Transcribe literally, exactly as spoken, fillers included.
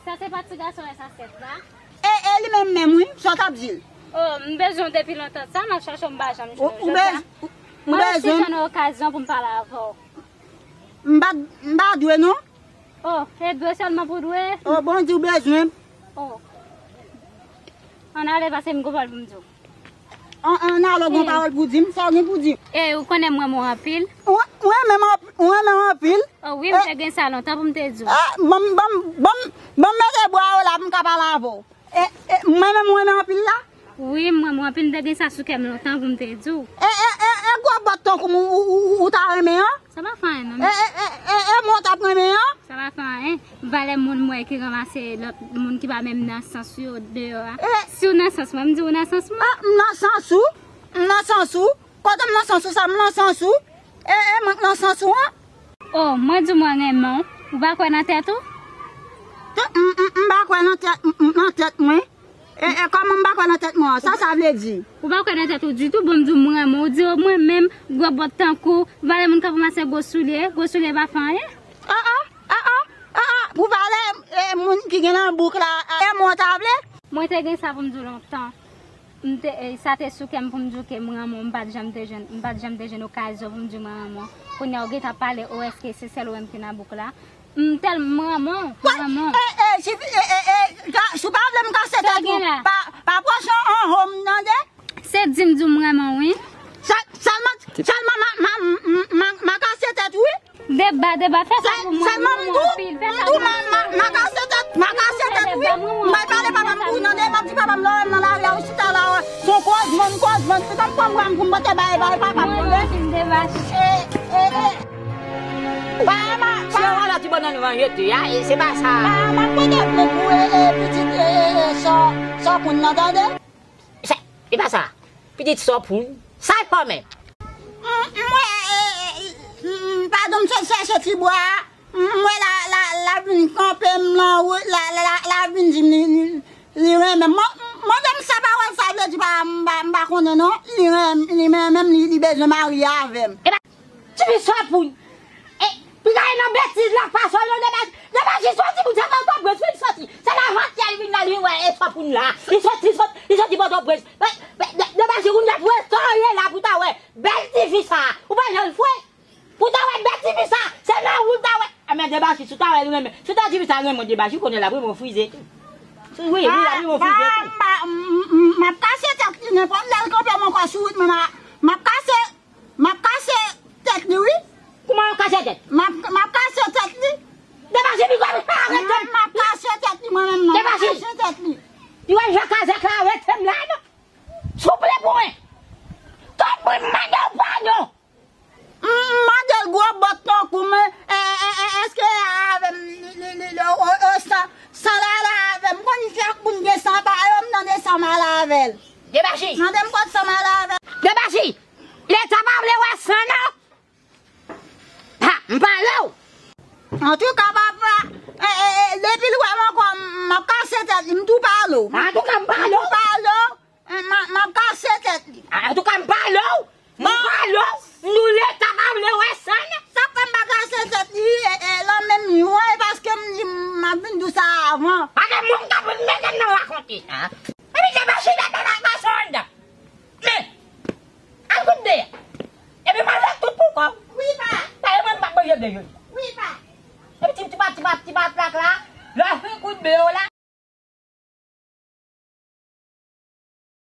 Sa se pa ti gason e sa sèt la? E, e li menm menm wi, sa w t ap di l? Oh, m bezwen w depi lontan sa, m ap chache w, m pa janm jwenn w. Ou, ou bez-, ou, ou bezwen m? Mwen resi jwenn okazyon pou m pale avè w. M pa, m pa dwe non. Oh, e dwe sèlman pou dwe? Oh, bon, di w bezwen m. Oh. Ann ale pase m gon pawòl pou m di w. An, an, ann ale gon pawòl pou di m, sa w gen pou di m? E, ou konnen m renmen w anpil. Ou, ou renmen m anp-, ou renmen m anpil? Oh, wi, m te gen sa lontan pou m te di w. Ah, ban m, ban m, ban m, ban m mete bra w la pou m ka pale avè w. E, e, mwen menm mwen renmen anpil la? Wi, mwen, mwen anpil, m te gen sa sou kè m lontan pou m te di w. E, e, e, e gwo bòt tankou m ou, ou, ou, ou ta renmen an? Sa pa fè anyen, non. E, e, e, e, e mwen w t ap renmen an? Sa pa fè anyen. Valè moun mwen ki ranmase lòt moun ki pa menm nan sans yo deyò a. E. Si w nan sans mwen, m di w nan sans mwen. Ah, m nan sans ou? M nan sans ou? Kote m nan sans ou sa? M nan sans ou? E, e mwen k nan sans ou an? Oh, mwen di w mwen renmen w. Ou pa kwè nan tèt ou? M, m, m pa kwè nan tèt, m, m, nan tèt mwen. E, e kòman m pa kwè nan tèt mwen an? Sa sa vle di? Ou pa kwè nan tèt ou ditou? Bon, m di w mwen renmen w. Ou di w mwen menm, gwo bòt tankou, valè moun k ap ranmase gwo soulye, gwo soulye pa fè anyen. Ah, ah, ah, ah, ah, ah, pou valè, e, moun ki gen nan bouk la, e mwen w ta vle? Mwen te gen sa pou m di w lontan. M te, e, sa te sou kè m pou m di w ke m renmen w, m pa t janm te jwenn, m pa t janm te jwenn okazyon pou m di w mwen renmen w. Kounye a ou gentan pale, o, èske se sèl ou menm ki nan bouk la? M tèlman, m renmen w, m renmen w. E, e, si, e, e, e, ka, si w pa vle m kase tèt ou, pa, pa pwoche anho m, tande? Se di m di w m renmen w, wi. Sèl-, sèlman, sèlman ma, ma, ma, ma, ma kase tèt ou, wi. Deba, deba, fè sa pou mwen, m renmen w anpil. Fè sa pou mwen. M di w, m di w, ma, ma, ma kase tèt, ma kase tèt, wi. M pral pale papa m pou w, tande, m ap di papa m lè w wè m nan lari a, ou chita la, se yon kozman, kozman, se kòm pran bra m pou m pote bay, bay papa m, tande. Mwen renmen w anpil, Deba. E, e, e. Pa, ma, pa. Se yon ti bannann van jete a, e se pa sa. Pa, m ap pote plent pou, e, e, pitit, e, e, e, sò, sò koun nan, tande. Sa, e pa sa. Pitit sò poun. Sa l fòme. M, m wè, e, e, m, m, padon, m sot chèche ti bwa a. M, m wè la, la, la vin kanpe m nan wout, la, la, la, la vin di m li, li, li renmen m. Mande m sa pawòl sa vle di, pa, m pa, m pa konnen non. Li renmen, li renmen m, li, li bezwen marye avè m. E pa Tifi sò poun. E, piga e nan betiz la fason yo debak. Debak jis soti pou sa nan Pòtoprens, wi, li soti. Se nan vant li vin la, li wè, e sò poun la. Li soti, li soti, li soti Pòtoprens. Debak jis kounye a pou wè sa ye la pou ta wè. Bèl tifi sa. Ou pa jan l fwe. Pou ta wè bèl tifi sa. Se nan ou ta wè. A men Debak jis, si w ta wè l renmen. Si w ta tifi sa renmen Debak jis, konnen l ap renmen w frize tou. Wi, wi, l ap renmen w frize tou. M ap kase tèt li nenpòt lè l kanpe m ankò sou wout mwen, m ap kase M ap kase tèt li, wi. Kouman w kase tèt? M ap, m ap kase tèt li. Debaji, piga w pa arete m. M ap kase tèt li, mwen menm, non. M ap kase tèt li. Debaji, piga w pa arete m la, non. Souple pou mwen. Tanpri, m mande w padon. M, m mande l gwo bòt tankou mwen. E, e, e, èske avè m, li, li, li, li, o, o, san, san l ale avè m. Konn fè moun gen san pa yo, m tande san m ale avè l. Debaji. Tande m kot san m ale avè l. Debaji. Leta pa vle wè san non. Ha, m pale w. Antouka, papa, e, e, e, depi l wè m ankò, m ap kase tèt li, m tou pale w. Antouka, m pale w. M tou pale w. E, m a, m ap kase tèt li. Antouka, m pale w. M pale w. M di w Leta pa vle wè san non. Sa k fè m pa kase tèt li, e, e, lan menm yo, e paske m di m ap vin di w sa avan. Pa gen moun k ap vin mete m nan rakonte sa. Epi se pa chita tèt ak gason anndan. Men, al kout deyò. Epi manje tout pou kò w. Wi, pa. Pale mwen, m p ap manje deyò. Wi, pa. Epi ti, ti pa, ti pa, ti pa plak la, lè w fin kout deyò la,